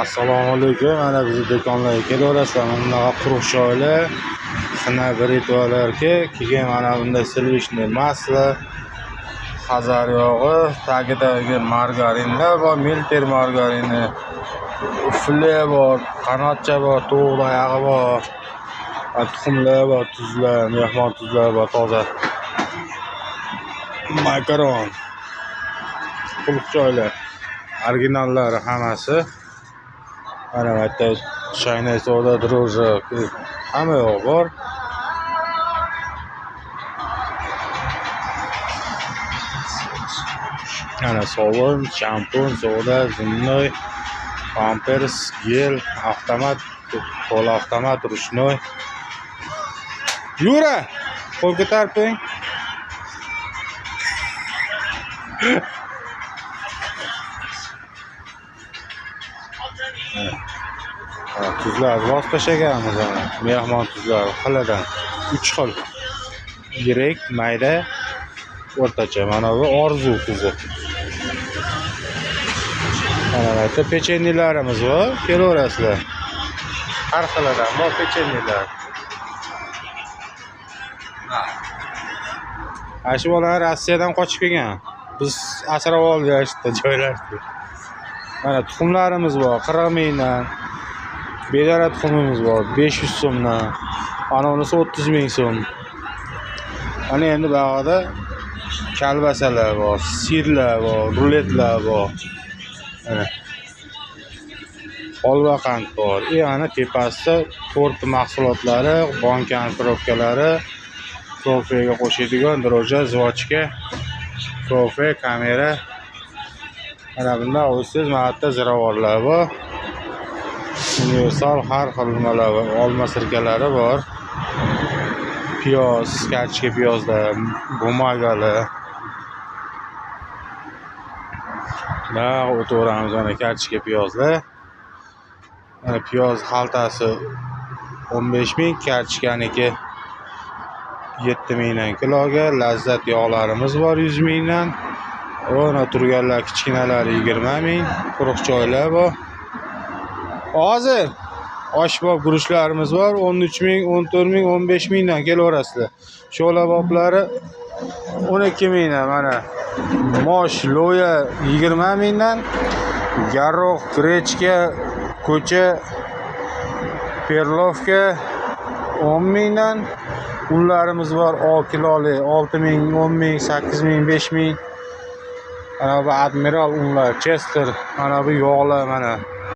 Assalomu alaykum. Mana bizni do'konlarga kelaverasizlar. Mana bunaqa quruq choylar, xina britvalarga, keyin mana bunday sливочный masla, Xazar yog'i, tagidagi margarinlar bor, Milter margarini, file bor, qanotcha bor, tovuq oyog'i bor, tuxumlar bor, tuzlar, mehmon tuzlar bor, toza. Makaron, quruq choylar, originallari hammasi. Mana bu yerda chaynak, soda, drojka, hamma yo'q bor. Mana sovun, shampun, soda, zumnoy, pampers, gel, avtomat, qo'l avtomat, ruchnoy. Yura, qo'l ko'tarib qo'ying. Tuzlar bosib tashlaganmiz mana. Mehmon tuzlari xilidan 3 xil. Yirik, mayda, o'rtacha. Mana bu Orzu tuzi. Mana bu yerda pechenyelarimiz bor, kelaverasizlar. Har xilidan bor pechenyelar. Ana shu bolalar Rossiyadan qochib kelgan. Biz asrab oldik shu yerda joylashdik. Mana tuxumlarimiz bor, 40 mingdan. Bedana tuxumimiz bor, 500 so'mdan. Ana unisi 30 ming so'm. Mana endi bog'da kalbasalar bor, sirlar bor, ruletlar bor. Mana holva qand bor. Ana tepasida tort mahsulotlari, bonkan probkalari, kofega qo'shadigan dro'ja, zvochka, kofe, kamera. Mana bundan o'tsangiz mana bu yerda ziravorlar bor. Universal har xil nimalar bor, olma sirkalari bor. Piyoz, kartoshka piyozlar, bumagalar. Bunday o'taveramiz mana kartoshka piyozlar. Mana piyoz xaltasi 15 ming, kartoshkaniki 7 mingdan kiloga, lazzat yog'larimiz bor 100 mingdan. Ona turganlar kichkinalari 20 ming, quruq choylar bor. Hozir oshbob guruchlarimiz bor 13 ming, 14 ming, 15 mingdan kelaverasizlar. Sho'laboblari 12 mingdan mana. Mosh, lo'ya 20 mingdan, garoq, grechka, ko'cha, perlovka 10 mingdan. Unlarimiz bor 6 kiloli 6 ming, 10 ming, 8 ming, 5 ming. Mana bu Admiral unlar, Chester, mana bu yog'lar mana.